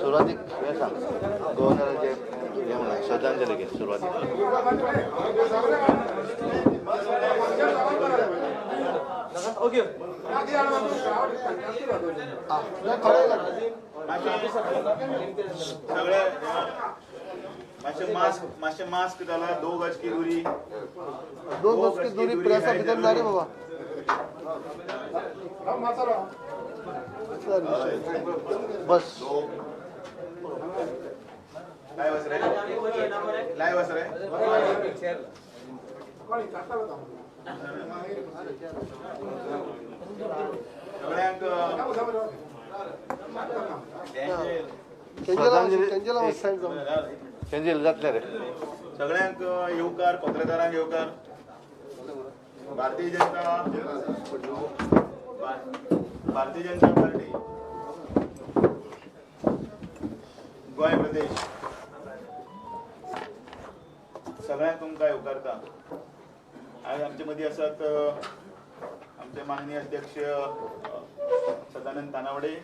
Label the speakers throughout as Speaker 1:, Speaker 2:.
Speaker 1: सुरवातीक हें सांग, गव्हर्नराचे हें म्हणा, श्रद्धांजली घे सुरवातीक.
Speaker 2: ओके.
Speaker 3: सगळे मातशे मास्क, मातशे मास्क घाला. 2 गज की दूरी,
Speaker 2: 2 गज की दूरी प्रेसा भितर ना रे बाबा.
Speaker 1: बस
Speaker 3: लायव्ह आसा रे, लायव्ह आसा रे. सगळ्यांक
Speaker 1: श्रद्धांजली जातले रे.
Speaker 3: सगळ्यांक येवकार, पत्रकारांक येवकार. भारतीय जनता पार्टी गोंय प्रदेश सगळ्यांक तुमकां येवकारता. आयज आमचे मदीं आसात आमचे माननीय अध्यक्ष सदानंद तानावडे,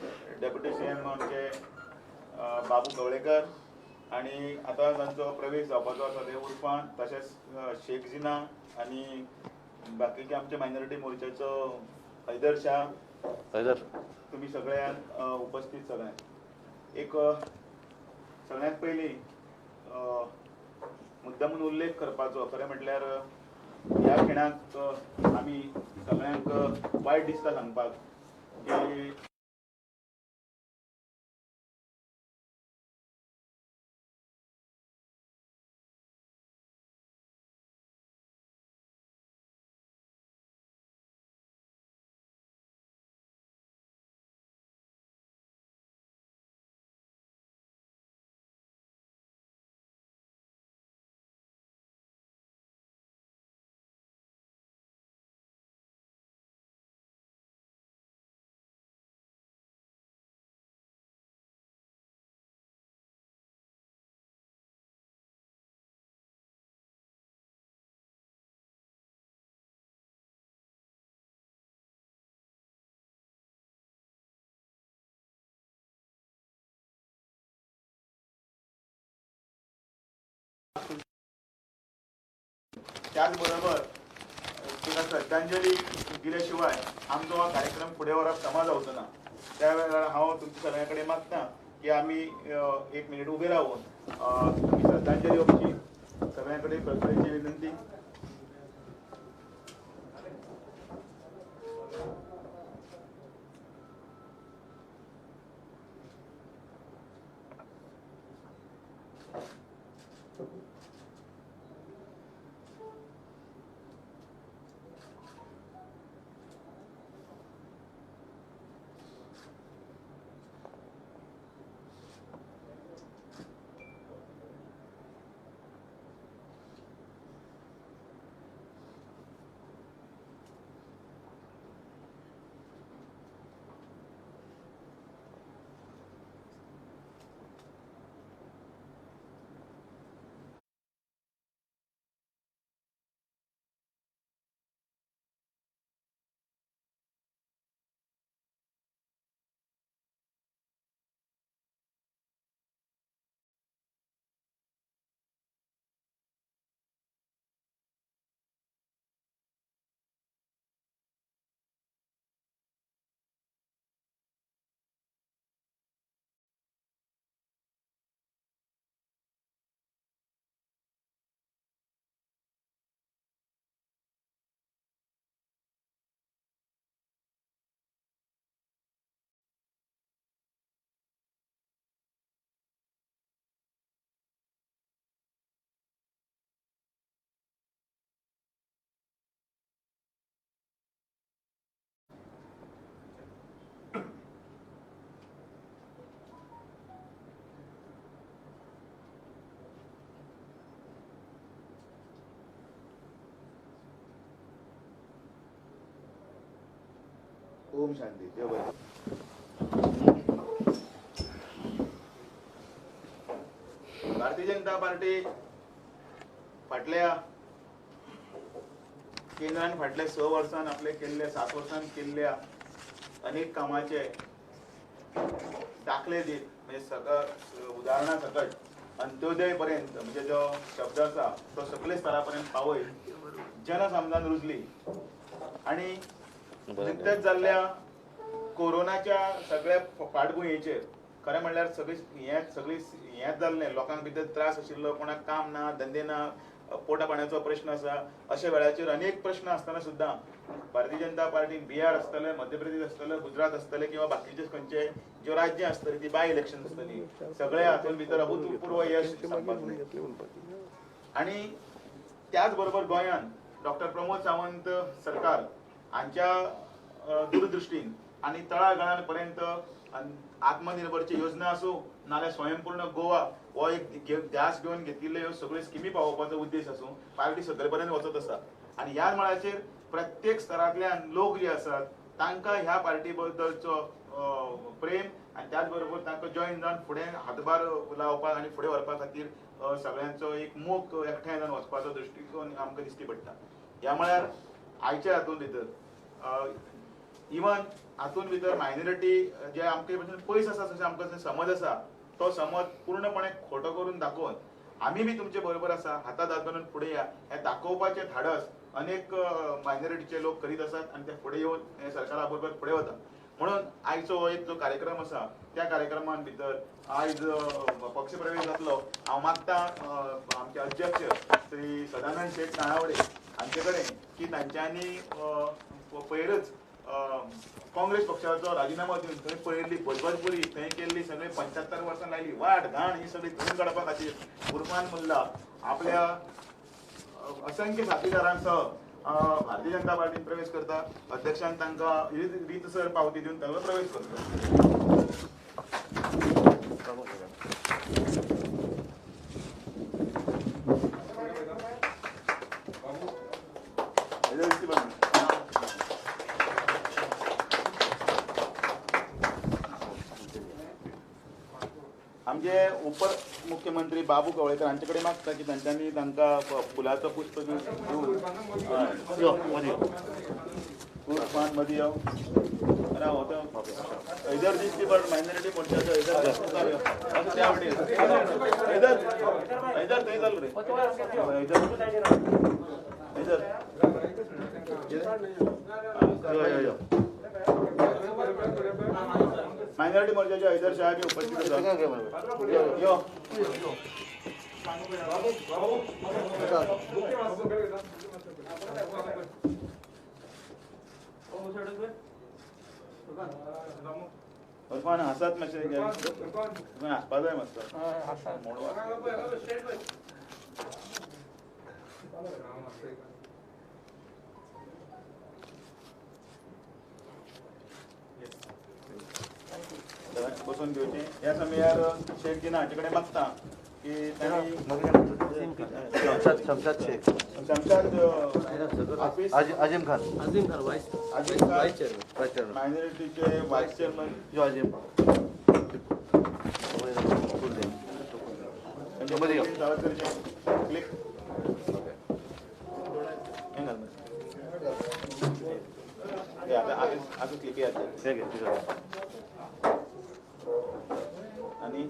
Speaker 3: डेप्युटी सीएम आमचे बाबू कवळेकर, आनी आतां तांचो प्रवेश जावपाचो आसा ते उर्फान, तशेंच शेख जिना आनी बाकीचे आमचे मायनॉरिटी मोर्चाचो हैदर शाह.
Speaker 1: हैदर,
Speaker 3: तुमी सगळ्यांक उपस्थित सगळ्यांक एक सगळ्यांत पयलीं मुद्दामून उल्लेख करपाचो. खरें म्हटल्यार ह्या खिणाक आमी सगळ्यांक वायट दिसता सांगपाक की त्याच बरोबर तिका श्रद्धांजली दिल्या शिवाय आमचो हो कार्यक्रम फुडें व्हरप समा जावचो ना. त्या वेळार हांव तुमच्या सगळ्यां कडेन मागता की आमी 1 मिनीट उबे रावन तुमी श्रद्धांजली ओपची. सगळ्यां कडेन कळकळीची विनंती. ओम शांती. देव बरें. भारतीय जनता पार्टी फाटल्या केंद्रान फाटल्या 6 वर्सान आपले केल्ले 7 वर्सान केल्ल्या अनेक कामाचे दाखले दीत म्हणजे सगळं उदाहरणां सकट अंत्योदय पर्यंत म्हणजे जो शब्द आसा तो सगळे स्तरा पर्यंत पावयत जनसमजान रुजली आनी निकतेच जाल्ल्या कोरोनाच्या सगळ्या फाटभुंयेचेर खरें म्हणल्यार सगळी हेंच जाल्लें, लोकांक भितर त्रास आशिल्लो, कोणाक काम ना, धंदे ना, पोटा पाण्याचो प्रश्न आसा. अशा वेळाचेर अनेक प्रश्न आसतना सुद्दां भारतीय जनता पार्टी बिहार आसतले, मध्य प्रदेश आसतले, गुजरात आसतले किंवा बाकीचे खंयचे ज्यो राज्यां आसतली ती बाय इलेक्शन आसतली, सगळ्या हातून भितर अभूतपूर्व यश संपादलें. आनी त्याच बरोबर गोंयांत डॉक्टर प्रमोद सावंत सरकार हांच्या दूरदृष्टीन आनी तळागाळांपर्यंत आत्मनिर्भरची योजना आसूं नाल्यार स्वयंपूर्ण गोवा हो एक ध्यास घेवन घेतिल्ले ह्यो सगळ्यो स्किमी पावोवपाचो उद्देश आसूं पार्टी सगळे पर्यंत वचत आसा. आनी ह्या मळाचेर प्रत्येक स्तरांतल्यान लोक जे आसात तांकां ह्या पार्टी बद्दलचो प्रेम आनी त्याच बरोबर तांकां जॉयन जावन फुडें हातभार लावपाक आनी फुडें व्हरपा खातीर सगळ्यांचो एक मोग एकठांय जावन वचपाचो दृश्टिकोन आमकां दिश्टी पडटा. ह्या मळार आयच्या हातूंत भितर इवन हातूंत भितर मायनॉरिटी जे आमचे पासून पयस आसा तशें आमकां समज आसा तो समज पूर्णपणे खोटो करून दाखोवन आमी बी तुमचे बरोबर आसा, हातात हात घालून फुडें या हें दाखोवपाचें धाडस अनेक मायनॉरिटीचे लोक करीत आसात आनी ते फुडें येवन सरकारा बरोबर फुडें वता. म्हणून आयचो हो एक जो कार्यक्रम आसा त्या कार्यक्रमान भितर आयज पक्ष प्रवेश जातलो. हांव मागता आमचे अध्यक्ष श्री सदानंद शेट तानावडे हांचे कडेन की तांच्यांनी पयरच काँग्रेस पक्षाचो राजिनामो दिवन थंय पळयल्ली बजबजपुरी थंय केल्ली सगळी 75 वर्सां लायली वाट घाण ही सगळी धुवून काडपा खातीर उर्फान मुल्ला आपल्या असंख्य साथीदारांसह भारतीय जनता पार्टीन प्रवेश करता. अध्यक्षान तांकां रीतसर पावती दिवन तांकां प्रवेश करता. आमचे उप मुख्यमंत्री बाबू कवळेकर हांचे कडेन मागता की तांच्यांनी तांकां फुलाचो पुष्प दिवन उर्फान मदीं यो राव इधर दिसती पण मायनॉरिटी मोर्चाचो इधर त्या वटेन इधर इधर थंय चालू रे इधर इधर मायनॉरिटी मोर्चाचे हैदर शाह उपस्थित आसा. यो उर्फान हासात मातशें, हांसपा जाय मातसो. बसून घेवची. ह्या समयार शेख जिना हांचे कडेन मागता की तांणी
Speaker 1: Shamshad Shaikh,
Speaker 3: Shamshad office,
Speaker 1: Azim Khan,
Speaker 2: Azim Khan vice chairman,
Speaker 3: मायनॉरिटीचे वायस चेअरमन
Speaker 1: यो अजीम
Speaker 3: क्लिक आतां क्लिक येता. आणि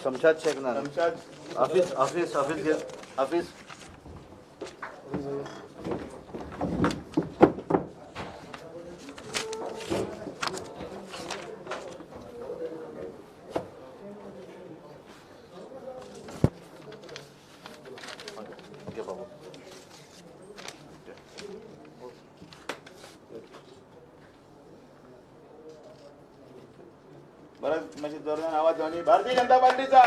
Speaker 1: शमशाद शेख ना,
Speaker 3: Shamshad
Speaker 1: office office office office. Okay बाबू.
Speaker 3: बरं मातशें जोरदार आवाज जावन भारतीय जनता पार्टीचा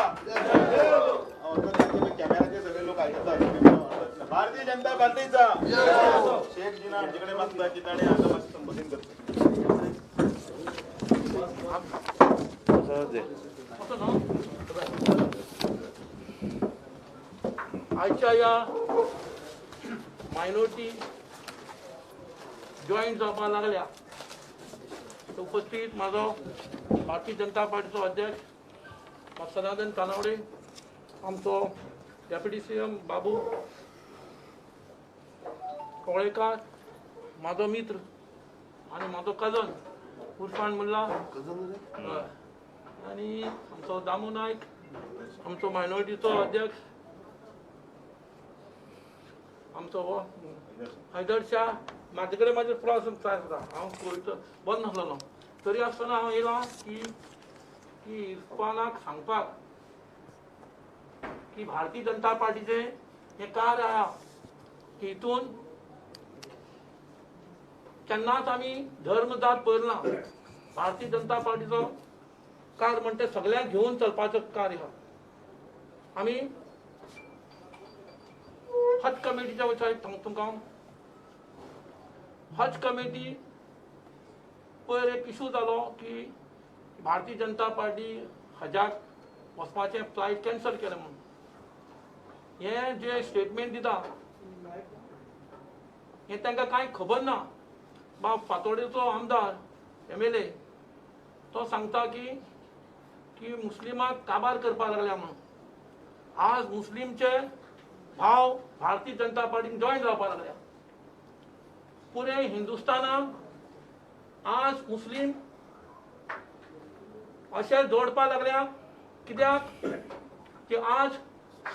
Speaker 3: कॅमेराचे सगळे लोक आयकतात. भारतीय जनता पार्टीचा शेख जिना आमचे कडेन मागता की ताणें आतां मातशें संबोधन करचें.
Speaker 4: आयच्या ह्या मायनॉरिटी जॉईन जावपाक लागल्या उपस्थित म्हाजो भारतीय जनता पार्टीचो अध्यक्ष सदानंद तानावडे, आमचो deputy C M Babu Kavlekar म्हाजो मित्र आनी म्हाजो कजन उर्फान मुल्ला हय. आनी आमचो दामू नायक, आमचो मायनॉरिटीचो अध्यक्ष आमचो हो हैदर शाह. म्हाजे कडेन म्हाजे प्रॉब्लम त्रास जाता, हांव कोविड बंद नासलेलो तरी आसतना हांव येयलां की की इरफानाक सांगपाक की भारतीय जनता पार्टीचें हें कार्य आहा की हितून केन्नाच आमी धर्म जात पळयना. भारतीय जनता पार्टीचो कार्य म्हणटा सगळ्यांक घेवन चलपाचो कार्य आहा. आमी हज कमिटीच्या वचून सांगता तुमकां, हज कमिटी पयर एक इशू जालो की भारतीय जनता पार्टी हजाक वचपाचें फ्लायट कॅन्सल केलें म्हणून. हें जे स्टेटमेंट दिता हें तांकां कांय खबर ना. बाब फातोडेचो आमदार एमएलए तो सांगता की की मुस्लिमाक काबार करपाक लागल्या म्हणून. आज मुस्लिमचे भाव भारतीय जनता पार्टीन जॉयन जावपाक लागल्या. पुरे हिंदुस्तानाक आज मुस्लीम अशें जोडपाक लागल्या कित्याक की आज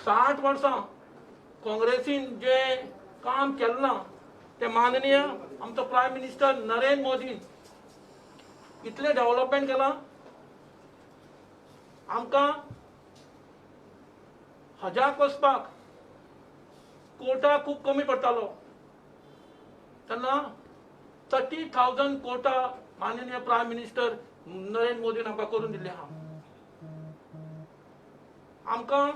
Speaker 4: 60 वर्सां काँग्रेसीन जें काम केलें ना तें माननीय आमचो प्रायम मिनिस्टर नरेंद्र मोदीन इतलें डेव्हलपमेंट केलां. आमकां हजाक वचपाक कोटा खूब कमी पडटालो तेन्ना 30,000 कोटा माननीय प्रायम मिनिस्टर नरेंद्र मोदीन आमकां करून दिल्ले आहा. आमकां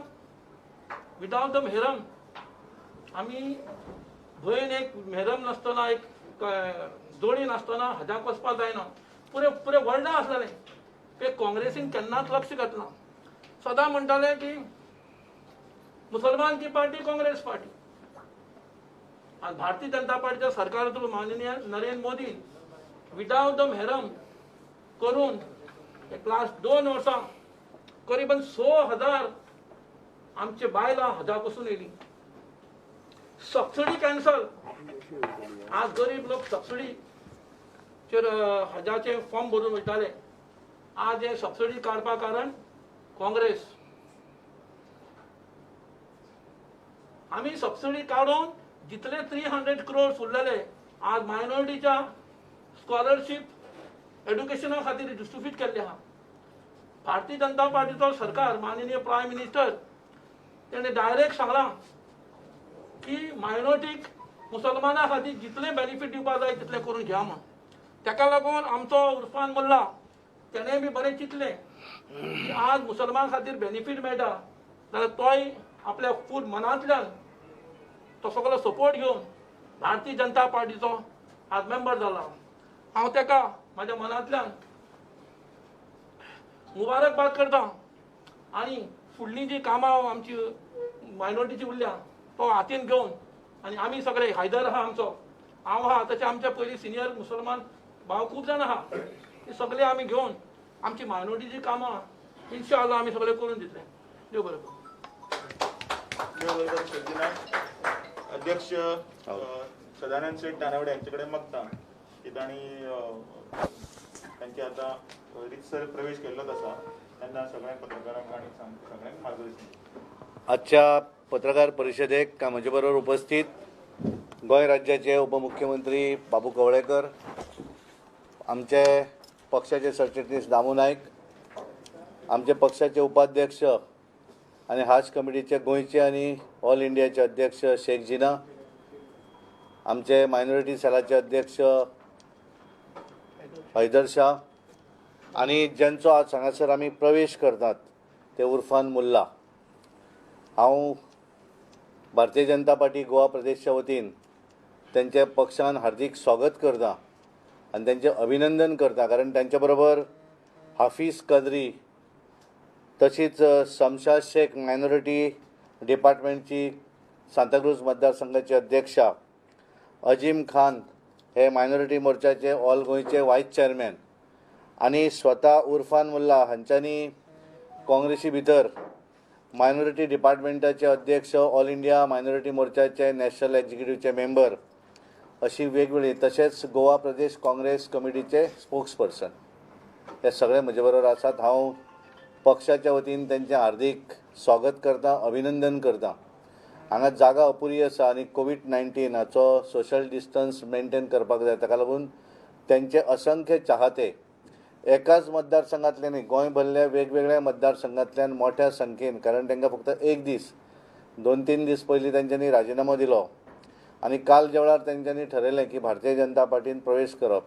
Speaker 4: विदाउट the मेहरम, आमी भंयन एक मेहरम नासतना एक जोडी नासतना हजाक वचपाक जायना. पुरे पुरे वर्ल्डा आसलेलें ते काँग्रेसीन केन्नाच लक्ष घातना. सदां म्हणटाले की मुसलमान की पार्टी काँग्रेस पार्टी. आज भारतीय जनता पार्टीच्या सरकार थ्रू माननीय नरेंद्र मोदीन विदाउट the मेहरम करून एक लास्ट 2 वर्सां करीबन 6,000 आमचे बायलां हजाक वचून येयली. Subsidy cancel. आज गरीब लोक सबसिडीचेर हजाचे फॉर्म भरून वयताले. आज हे सबसिडी काडपा कारण काँग्रेस. आमी सबसिडी काडून जितले 300 crores उरलेले आज मायनॉरिटीच्या स्कॉलरशीप एड्युकेशना खातीर डिस्ट्रिब्यूट केल्ले आहा. भारतीय जनता पार्टीचो सरकार माननीय प्रायम मिनिस्टर तेणे डायरेक्ट सांगलां की मायनॉरिटीक मुसलमाना खातीर जितले बेनिफीट दिवपाक जाय तितले करून घ्या म्हूण. तेका लागून आमचो उर्फान मुल्ला तेणें बी बरें चिंतलें की आज मुसलमान खातीर बेनिफीट मेळटा जाल्यार तोय आपल्या फूल मनांतल्यान तो सगळो सपोर्ट घेवन भारतीय जनता पार्टीचो आज मेंबर जाला. हांव तेका म्हाज्या मनांतल्यान मुबारकबाद करता आनी फुडली जी कामां आमची मायनॉरिटीची उरल्या तो हातीन घेवन आनी आमी सगळे हैदर आहा आमचो, हांव आहा, तशें आमच्या पयलीं सिनियर मुसलमान भाव खूब जाण आहा, ते सगळे आमी घेवन आमची मायनॉरिटीची कामां इन्शाअल्लाह आमी सगळे करून दितले. देव बरें करूं.
Speaker 3: देव बरें करूं. अध्यक्ष सदानंद शेट तानावडे यांचे कडेन मागता की तांणी तांचे आतां रितसर प्रवेश केल्लोच आसा तेन्ना सगळ्या पत्रकारांक आनी सगळ्यांक मार्गदर्शन.
Speaker 1: आजच्या पत्रकार परिशदेक म्हजे बरोबर उपस्थित गोंय राज्याचे उपमुख्यमंत्री बाबू कवळेकर, आमचे पक्षाचे सरचिटणीस दामू नायक, आमचे पक्षाचे उपाध्यक्ष आनी हाज कमिटीचे गोंयचे आनी ऑल इंडियाचे अध्यक्ष शेख जिना, आमचे मायनॉरिटी सेलाचे अध्यक्ष हैदर शाह आनी ज्यांचो आज हांगासर आमी प्रवेश करतात ते उर्फान मुल्ला. हांव भारतीय जनता पार्टी गोवा प्रदेशच्या वतीन त्यांच्या पक्षान हार्दिक स्वागत करता आनी त्यांचें अभिनंदन करता, कारण त्यांच्या बरोबर हाफीज कदरी तशीच शमशाद शेख मायनॉरिटी डिपार्टमेंटची सांताक्रूज मतदारसंघाची अध्यक्षा, अजीम खान हे मायनॉरिटी मोर्चाचे ऑल गोंयचे वायस चेअरमॅन आनी स्वता उर्फान मुल्ला हांच्यांनी काँग्रेसी भितर मायनॉरिटी डिपार्टमेंटाचे अध्यक्ष, ऑल इंडिया मायनॉरिटी मोर्चाचे नॅशनल एक्झिक्युटिव्हचे मेंबर अशी वेगवेगळी, तशेंच गोवा प्रदेश काँग्रेस कमिटीचे स्पोक्स पर्सन हे सगळे म्हजे बरोबर आसात. हांव पक्षाच्या वतीन तेंचें हार्दीक स्वागत करता, अभिनंदन करता. हांगा जागा अपुरी आसा आनी कोवीड-19 हाचो सोशल डिस्टन्स मेंटेन करपाक जाय, ताका लागून तेंचे असंख्य चाहते एकाच मतदारसंघातले न्ही, गोंय भरल्या वेगवेगळ्या मतदारसंघांतल्यान मोठ्या संख्येन, कारण तांकां फक्त एक दीस 2-3 दीस पयलीं तेंच्यांनी राजिनामो दिलो आनी काल ज्या वेळार तेंच्यांनी ठरयलें की भारतीय जनता पार्टीन प्रवेश करप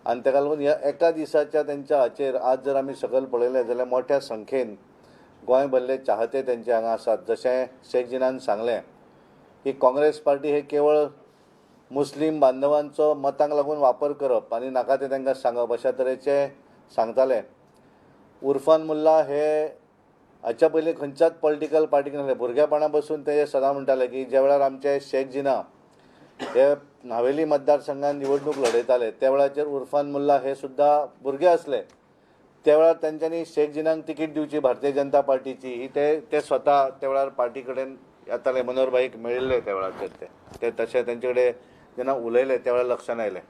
Speaker 1: आनी ताका लागून ह्या एका दिसाच्या तेंच्या हाचेर आज जर आमी सकयल पळयलें जाल्यार मोठ्या संख्येन गोंय भरले चाहते तेंचे हांगा आसात. जशें शेख जिनान सांगलें की काँग्रेस पार्टी हे केवळ मुस्लीम बांधवांचो मतांक लागून वापर करप आनी नाका तें तांकां सांगप अशा तरेचे सांगताले. उर्फान मुल्ला हे हाच्या पयलीं खंयच्याच पॉलिटिकल पार्टीक नासले. भुरगेपणा पसून ते सदां म्हणटाले की ज्या वेळार आमचे शेख जिना हे नावेली मतदारसंघान निवडणूक लढयताले त्या वेळाचेर उर्फान मुल्ला हे सुद्दां भुरगे आसले. त्या वेळार तेंच्यांनी शेख जिनांक तिकीट दिवची भारतीय जनता पार्टीची ही ते स्वता त्या वेळार पार्टी कडेन येताले. मनोहर भाईक मेळिल्ले त्या वेळाचेर ते तशें तेंचे कडेन जेन्ना उलयले त्या वेळार लक्षान आयलें.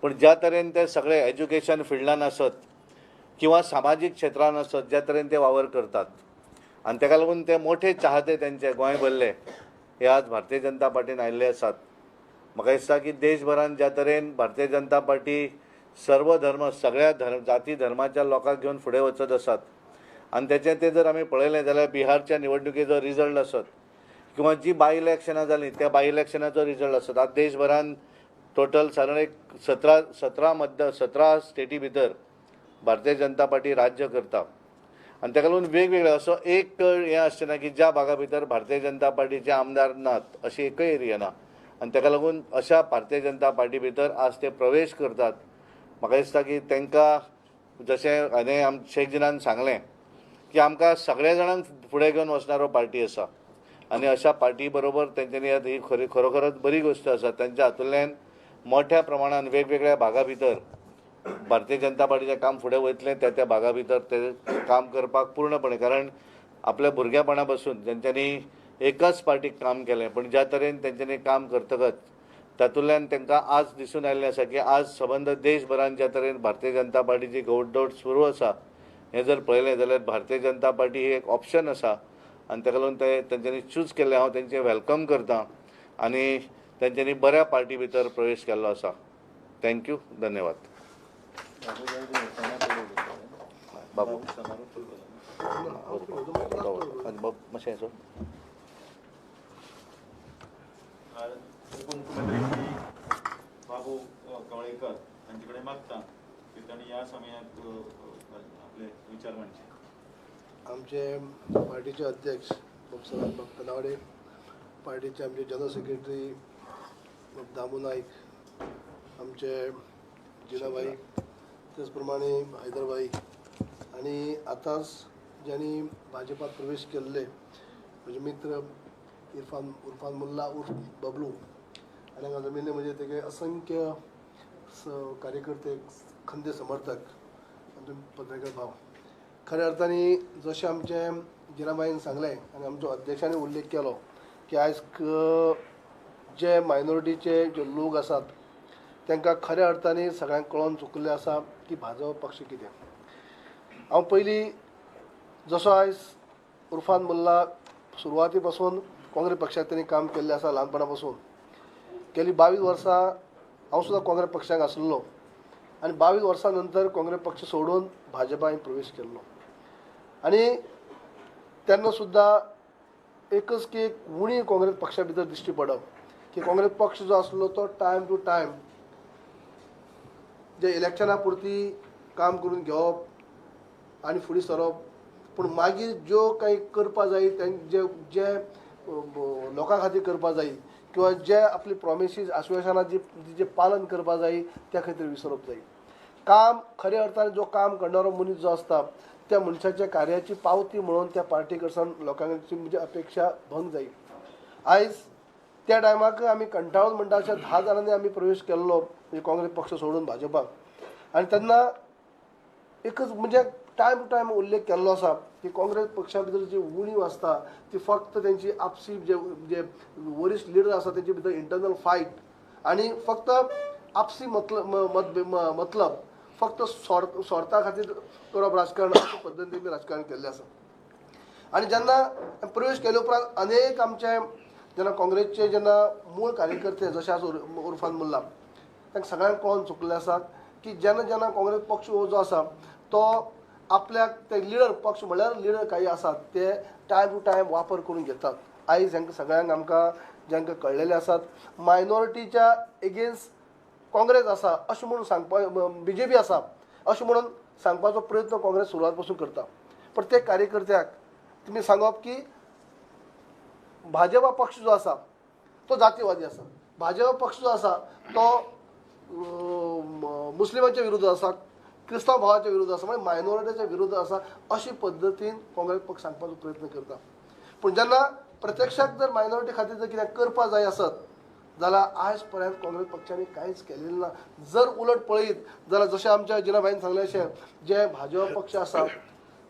Speaker 1: पूण ज्या तरेन ते सगळे एज्युकेशन फिल्डान आसत किंवा सामाजीक क्षेत्रान आसत ज्या तरेन ते वावर करतात आनी ताका लागून ते मोठे चाहते तेंचे गोंय भरले हे आज भारतीय जनता पार्टीन आयिल्ले आसात. म्हाका दिसता की देशभरान ज्या तरेन भारतीय जनता पार्टी सर्व धर्म सगळ्या धर्म जाती धर्माच्या लोकांक घेवन फुडें वचत आसात आनी तेचें तें जर आमी पळयलें जाल्यार बिहारच्या निवडणुकेचो रिजल्ट आसत किंवा जी बाय इलेक्शनां जालीं त्या बाय इलेक्शनाचो रिजल्ट आसत. आज देशभरान टोटल सादारण एक 17 स्टेटी भितर भारतीय जनता पार्टी राज्य करता आनी ताका लागून वेगवेगळे असो एक हें आसचें ना की ज्या भागा भितर भारतीय जनता पार्टीचे आमदार नात अशी एकय एरिया ना आनी ताका लागून अशा भारतीय जनता पार्टी भितर आज ते प्रवेश करतात. म्हाका दिसता की तांकां जशें हांवें आम शेख जिनान सांगलें की आमकां सगळ्या जाणांक फुडें घेवन वचणारो पार्टी आसा आनी अशा पार्टी बरोबर तेंच्यांनी ही खरोखरच बरी गोश्ट आसा. तेंच्या हातूंतल्यान मोठ्या प्रमाणान वेगवेगळ्या भागा भितर भारतीय जनता पार्टीचें काम फुडें वयतलें, त्या त्या भागा भितर ते काम करपाक पूर्णपणे, कारण आपल्या भुरगेपणा पासून जेंच्यांनी एकाच पार्टीक काम केलें पूण ज्या तरेन तेंच्यांनी काम करतकच तातूंतल्यान तांकां आज दिसून आयिल्लें आसा की आज सबंद देशभरान ज्या तरेन भारतीय जनता पार्टीची घोडदौड सुरू आसा हें जर पळयलें जाल्यार भारतीय जनता पार्टी ही एक ऑप्शन आसा आनी ताका लागून ते तेंच्यांनी चूज केल्लें. हांव तेंचें welcome करता आनी तेंच्यांनी बऱ्या पार्टी भितर प्रवेश केल्लो आसा. Thank you, धन्यवाद. बाबू मातशें सोड.
Speaker 3: उपमुख्यमंत्री श्री बाबू कवळेकर हांचे कडेन मागता की तांणी ह्या समयाक आपले विचार मांडचे.
Speaker 2: आमचे पार्टीचे अध्यक्ष बाब तानावडे, पार्टीचे आमचे जनरल सेक्रेटरी बाब दामू नाईक, आमचे जिनाभाई, त्याच प्रमाणे हैदरभाई आनी आतांच ज्यांनी भाजपात प्रवेश केल्ले म्हजे मित्र उर्फान मुल्ला उर्फ बबलू आनी हांगा जमिल्ले म्हणजे तेगे असंख्य कार्यकर्ते, खंदे समर्थक आनी तुमी पत्रकार भाव. खऱ्या अर्थाने जशें आमचे जिनाभाईन सांगलें आनी आमचो अध्यक्षांनी उल्लेख केलो की आयज जे मायनॉरिटीचे जे लोक आसात तांकां खऱ्या अर्थाने सगळ्यांक कळोन चुकल्लें आसा की भाजप पक्ष कितें. हांव पयलीं जसो आयज उर्फान मुल्ला सुरवाती पासून काँग्रेस पक्षाक तांणी काम केल्लें आसा ल्हानपणा पासून. गेली 22 वर्सां हांव सुद्दां काँग्रेस पक्षाक आसलो आनी 22 वर्सां नंतर काँग्रेस पक्ष सोडून भाजपान प्रवेश केल्लो आनी तेन्ना सुद्दां एकच की एक उणी काँग्रेस पक्षा भितर दिश्टी पडप की काँग्रेस पक्ष जो आसलो तो टायम टू टायम जे इलेक्शना पुरती काम करून घेवप आनी फुडें सरप, पूण मागीर ज्यो काही करपा जाय जे जे लोकां खातीर करपा जाय किंवा जे आपली प्रोमिसीस आश्वासनां जी जे पालन करपा जाय त्या खातीर विसरप जाय. काम खऱ्या अर्थान जो काम करणारो मनीस जो आसता त्या मनशाच्या कार्याची पावती म्हणून त्या पार्टी कडसून लोकांची म्हणजे अपेक्षा भंग जाय. आयज त्या टायमाक आमी कंटाळून म्हणटा अशा 10 जाणांनी आमी प्रवेश केल्लो म्हणजे काँग्रेस पक्ष सोडून भाजपाक आनी तेन्ना एकच म्हणजे टायम टू टायम उल्लेख केल्लो आसा की काँग्रेस पक्षा भितर जी उणीव आसता ती फक्त तेंची आपसी जे जे वरिश्ठ लिडर आसा तेंचे भितर इंटरनल फायट आनी फक्त आपसी मतलब मतलब फक्त स्वार्था खातीर करप राजकारण अशा पद्दतीन तेमी राजकारण केल्लें आसा. आनी जेन्ना प्रवेश केले उपरांत अनेक आमचे जेन्ना काँग्रेसचे जेन्ना मूळ कार्यकर्ते जशे आज उर्फान मुल्ला तांकां सगळ्यांक कळोन चुकल्लें आसा की जेन्ना जेन्ना काँग्रेस पक्ष हो जो आसा तो आपल्याक ते लिडर पक्ष म्हणल्यार लिडर काही आसात ते टायम टू टायम वापर करून घेतात. आयज हांकां सगळ्यांक आमकां जांकां कळ्ळेले आसात मायनॉरिटीच्या एगेन्स्ट काँग्रेस आसा अशें म्हणून सांगपा बीजेपी आसा अशें म्हणून सांगपाचो प्रयत्न काँग्रेस सुरवात पासून करता. प्रत्येक कार्यकर्त्याक तुमी सांगप की भाजपा पक्ष जो आसा तो जातीवादी आसा, भाजपा पक्ष जो आसा तो मुस्लिमांच्या विरुद्ध आसा, क्रिस्तांव भावाच्या विरुद्ध आसा, म्हणजे मायनॉरिटीच्या विरुद्ध आसा अशी पद्दतीन काँग्रेस पक्ष सांगपाचो प्रयत्न करता. पूण जेन्ना प्रत्यक्षात जर मायनॉरिटी खातीर जर कितें करपा जाय आसत जाल्यार आयज पर्यंत काँग्रेस पक्षांनी कांयच केलेलें ना. जर उलट पळयत जाल्यार जशें आमच्या जिनाभाईन सांगलें अशें जे भाजपा पक्ष आसा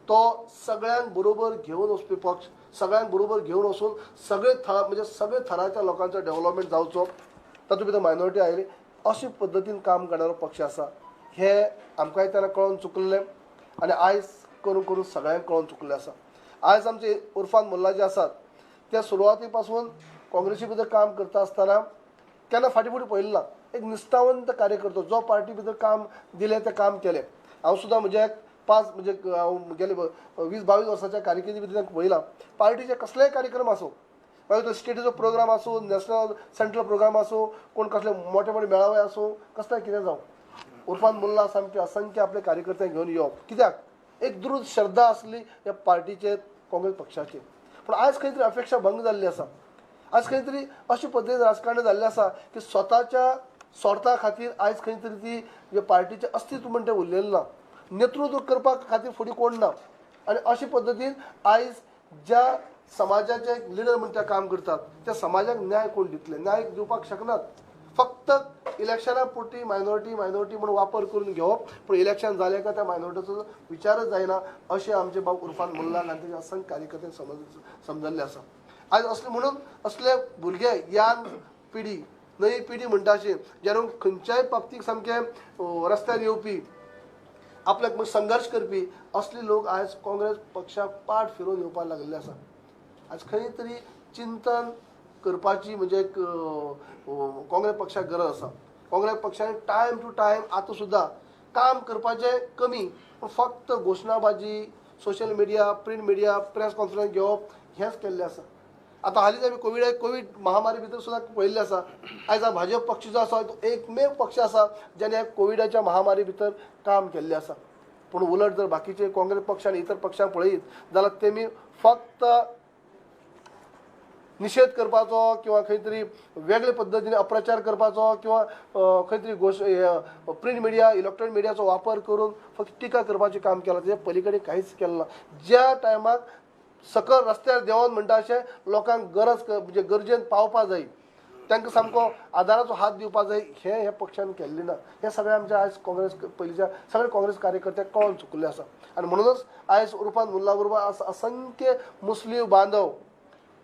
Speaker 2: तो सगळ्यांक बरोबर घेवन वचपी पक्ष, सगळ्यांक बरोबर घेवन वचून सगळे थळ म्हणजे सगळे थराच्या लोकांचो डेव्हलपमेंट जावचो, तातूंत भितर मायनॉरिटी आयली अशे पद्दतीन काम करणारो पक्ष आसा. हे आमकांय तेन्ना कळोन चुकल्लें आनी आयज करून करून सगळ्यांक कळोन चुकल्लें आसा. आयज आमचे उर्फान मुल्ला जे आसात ते सुरवाती पासून काँग्रेसी भितर काम करता आसतना केन्ना फाटीं फुडें पळयलें ना. एक निश्ठावंत कार्यकर्तो जो पार्टी भितर काम दिलें तें काम केलें. हांव सुद्दां म्हज्या पांच म्हणजे हांव गेले 20-22 वर्साच्या कारकिर्दी भितर तांकां पळयलां. पार्टीचे कसलेय कार्यक्रम आसूं, मागीर तो स्टेटीचो प्रोग्राम आसूं, नॅशनल सेंट्रल प्रोग्राम आसूं, कोण कसले मोठे मोठे मेळावे आसूं, कसलें कितें जावं, उर्फान मुल्ला सामके असंख्य आपले कार्यकर्त्यांक घेवन येवप. कित्याक एक दृढ श्रद्धा आसली ह्या पार्टीचेर, काँग्रेस पक्षाचेर. पूण आयज खंय तरी अपेक्षा भंग जाल्ली आसा. आयज खंय तरी अशे पद्दतीन राजकारण जाल्लें आसा की स्वताच्या स्वार्था खातीर आयज खंय तरी ती पार्टीचें अस्तित्व म्हण तें उरलेलें ना, नेतृत्व करपा खातीर फुडें कोण ना. आनी अशे पद्दतीन आयज ज्या समाजाचे लिडर म्हण ते काम करतात त्या समाजाक न्याय कोण दितले? न्याय दिवपाक शकनात. फक्त इलेक्शना पुरती मायनॉरिटी मायनॉरिटी म्हणून वापर करून घेवप, पूण इलेक्शन जालें काय त्या मायनॉरिटीचो विचारच जायना अशें आमचे बाब उर्फान मुल्ला आनी ताचे असंख्य कार्यकर्ते समजल्ले आसा. आयज असले म्हणून असले भुरगे यंग पिढी, नवी पिढी म्हणटा अशी जेणें खंयच्याय बाबतीक सामके रस्त्यार येवपी, आपल्याक संघर्श करपी असले लोक आयज काँग्रेस पक्षाक पाठ फिरोवन येवपाक लागिल्ले आसा. आयज खंय तरी चिंतन करपाची म्हणजे एक काँग्रेस पक्षाक गरज आसा. काँग्रेस पक्षान टायम टू टायम आतां सुद्दां काम करपाचें कमी, पूण फक्त घोशणाबाजी, social media, print media, press conference घेवप हेंच केल्लें आसा. आतां हालींच आमी कोवीड महामारी भितर सुद्दां पळयल्लें आसा. आयज भाजप पक्ष जो आसा तो एकमेव पक्ष आसा ज्याने कोविडाच्या महामारी भितर काम केल्लें आसा. पूण उलट जर बाकीचे काँग्रेस पक्ष आनी इतर पक्षांक पळयत जाल्यार तेमी फक्त निशेध करपाचो किंवा खंय तरी वेगळे पद्दतीन अप्रचार करपाचो किंवा खंय तरी प्रिंट मिडिया, इलेक्ट्रॉनिक मिडियाचो वापर करून फक्त टिका करपाचें काम केलां. तेच्या पलीकडे कांयच केलें ना. ज्या टायमाक सकयल रस्त्यार देंवोन म्हणटा अशें लोकांक गरज म्हणजे गरजेन पावपा जाय, तांकां सामको आदाराचो हात दिवपा जाय, हें ह्या पक्षान केल्लें ना. हें सगळें आमच्या आयज काँग्रेस पयलींच्या सगळे काँग्रेस कार्यकर्त्याक कळोन चुकल्लें आसा. आनी म्हणूनच आयज उर्फान मुल्ला बरोबर असंख्य मुस्लीम बांधव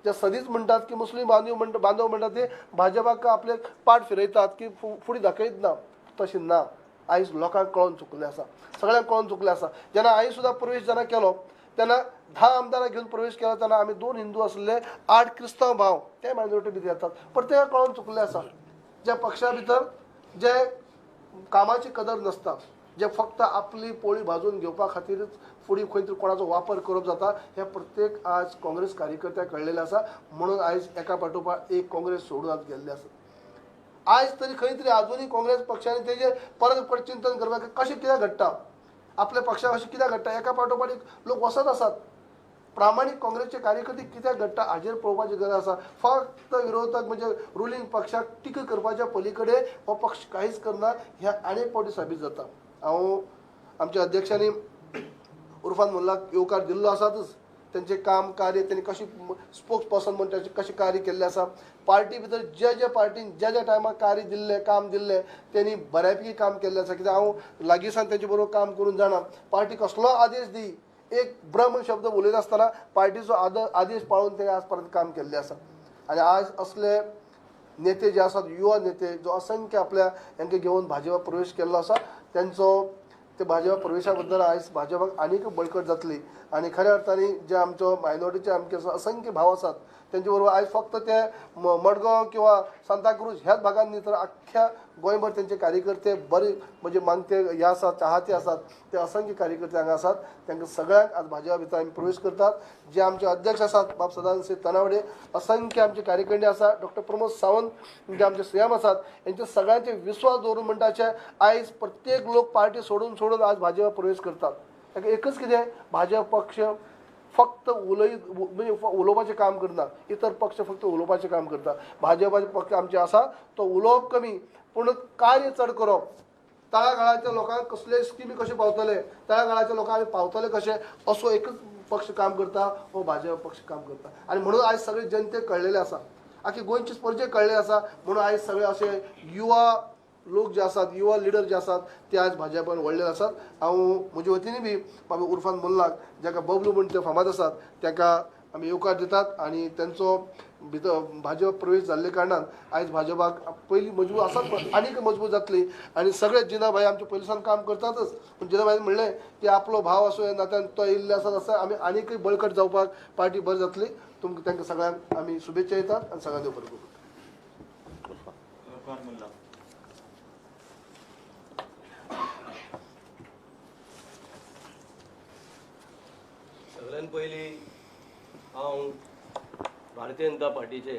Speaker 2: जे सदींच म्हणटात की मुस्लीम बांधव म्हणटात ते भाजपाक आपले पाठ फिरयतात की फुडें दाखयत ना, तशें ना. आयज लोकांक कळोन चुकल्लें आसा, सगळ्यांक कळोन चुकल्लें आसा. जेन्ना आयज सुद्दां प्रवेश जेन्ना केलो तेन्ना 10 आमदारां घेवन प्रवेश केलो तेन्ना आमी 2 हिंदू आसले, 8 क्रिस्तांव भाव ते मायनॉरिटी भितर येतात. प्रत्येकाक कळोन चुकल्लें आसा ज्या पक्षा भितर जे कामाची कदर नासता, जे फक्त आपली पोळी भाजून घेवपा खातीरच फुडें खंय तरी कोणाचो वापर करप जाता, हें प्रत्येक आज काँग्रेस कार्यकर्त्याक कळ्ळेलें आसा. म्हणून आयज एका पाठोपाठ एक काँग्रेस सोडून आज गेल्ले आसा. आयज तरी खंय तरी आजुनूय काँग्रेस पक्षान तेजेर परत परत चिंतन करपाक कशें कित्याक घडटा, आपल्या पक्षाक अशें कित्याक घडटा, एका पाठोपाठ एक लोक वचत आसात. प्रामाणीक काँग्रेसचे कार्यकर्ते कित्याक घडटा हाजेर पळोवपाची गरज आसा. फक्त विरोधक म्हणजे रुलींग पक्षाक टिका करपाच्या पलीकडे हो पक्ष कांयच करना हें आनी फावटी साबीत जाता. हांव आमच्या अध्यक्षांनी उर्फान मुल्लाक येवकार दिल्लो आसातच, तेंचें काम कार्य तेणी कशें स्पोक्स पर्सन म्हूण तेंचें कशें कार्य केल्लें आसा, पार्टी भितर ज्या ज्या पार्टीन ज्या ज्या टायमार कार्य दिल्लें, काम दिल्लें तेणी बऱ्यापैकी काम केल्लें आसा. कित्याक हांव लागींसान तेंचे बरोबर काम करून जाणा, पार्टी कसलो आदेश दी एक ब्रह्म शब्द उलयनासतना पार्टीचो आदेश पाळून तेणी आज पर्यंत काम केल्लें आसा. आनी आज असले नेते जे आसात, युवा नेते जो असंख्य आपल्या हांकां घेवन भाजपा प्रवेश केल्लो आसा, तेंचो ते भाजपा प्रवेशा बद्दल आयज भाजपाक आनीक बळकट जातली. आनी खऱ्या अर्थान जे आमचो मायनॉरिटीचे आमचे असंख्य भाव आसात तेंचे बरोबर आयज फक्त ते मडगांव किंवा सांताक्रूज ह्याच भागान न्ही तर अख्ख्या गोंयभर तेंचे कार्यकर्ते बरे म्हणजे मागते हे आसात, चाहते आसात, ते असंख्य कार्यकर्ते हांगा आसात. तांकां सगळ्यांक आज भाजपा भितर आमी प्रवेश करतात. जे आमचे अध्यक्ष आसात बाब सदानंद तनावडे, असंख्य आमचे कार्यकारिणी आसा, डॉक्टर प्रमोद सावंत जे आमचे सीएम आसात, हेंचे सगळ्यांचे विस्वास दवरून म्हणटाचे आयज प्रत्येक लोक पार्टी सोडून सोडून आज भाजपा प्रवेश करतात. ताका एकच कितें, भाजप पक्ष फक्त म्हणजे उलोवपाचें काम करना, इतर पक्ष फक्त उलोवपाचें काम करता. भाजपाचे पक्ष आमचे आसा तो उलोवप कमी पूण कार्य चड करप, तळागाळाच्या लोकांक कसले स्किमी कशे पावतले, तळागाळाच्या लोकांक आमी पावतले कशे, असो एकच पक्ष काम करता, हो भाजपा पक्ष काम करता. आनी म्हणून आयज सगळे जनतेक कळ्ळेलें आसा, आखी गोंयची प्रजेक कळ्ळें आसा. म्हणून आयज सगळे अशे युवा लोक जे आसात, युवा लिडर जे आसात ते आज भाजपान व्हडले आसात. हांव म्हजे वतीन बी बाबा उर्फान मुल्लाक जाका बबलू म्हूण ते फामाद आसात ताका आमी येवकार दितात आनी तेंचो भितर भाजप प्रवेश जाल्ले कारणान आयज भाजपाक पयलीं मजबूत आसात, आनीक मजबूत जातली. आनी सगळे जिनाभाई आमचे पयलीं सावन काम करतातच, पूण जिनाभाईन म्हणलें की आपलो भाव असो ह्या नात्यान तो येयल्ले आसा तसो आमी आनीकय बळकट जावपाक पार्टी बरी जातली. तुमकां तांकां सगळ्यांक आमी शुभेच्छा दितात आनी सगळ्यांक देव बरें करूं.
Speaker 5: सगळ्यात पयलीं हांव भारतीय जनता पार्टीचे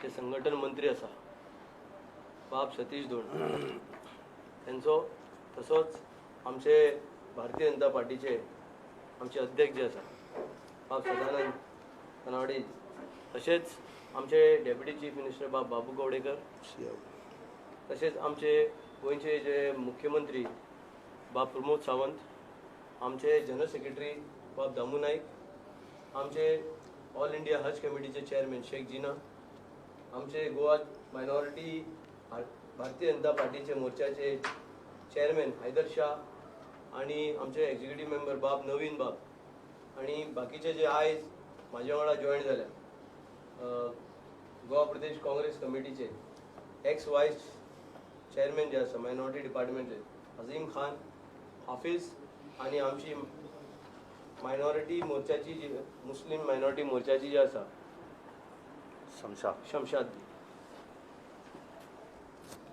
Speaker 5: जे संघटन मंत्री आसा बाब सतीश धोंड तेंचो, तसोच आमचे भारतीय जनता पार्टीचे आमचे अध्यक्ष जे आसा बाब सदानंद तनावडे, तशेंच आमचे डेप्युटी चीफ मिनिस्टर बाब बाबू गवडेकर, तशेंच आमचे गोंयचे जे मुख्यमंत्री बाब प्रमोद सावंत, आमचे जनरल सेक्रेटरी बाब दामू नाईक, आमचे ऑल इंडिया हज कमिटीचे चेअरमॅन शेख जिना, आमचे गोवा मायनॉरिटी भारतीय जनता पार्टीचे मोर्चाचे चेअरमॅन हैदर शाह आनी आमचे एक्झिक्युटीव मेंबर बाब नवीन बाब आनी बाकीचे जे आयज म्हाज्या वांगडा जॉयन जाल्या गोवा प्रदेश काँग्रेस कमिटीचे एक्स वायस चेअरमॅन जे आसा मायनॉरिटी डिपार्टमेंटचे अजीम खान हाफीज आनी आमची मायनॉरिटी मोर्चाची जी मुस्लीम मायनॉरिटी मोर्चाची जी आसा शमशाद.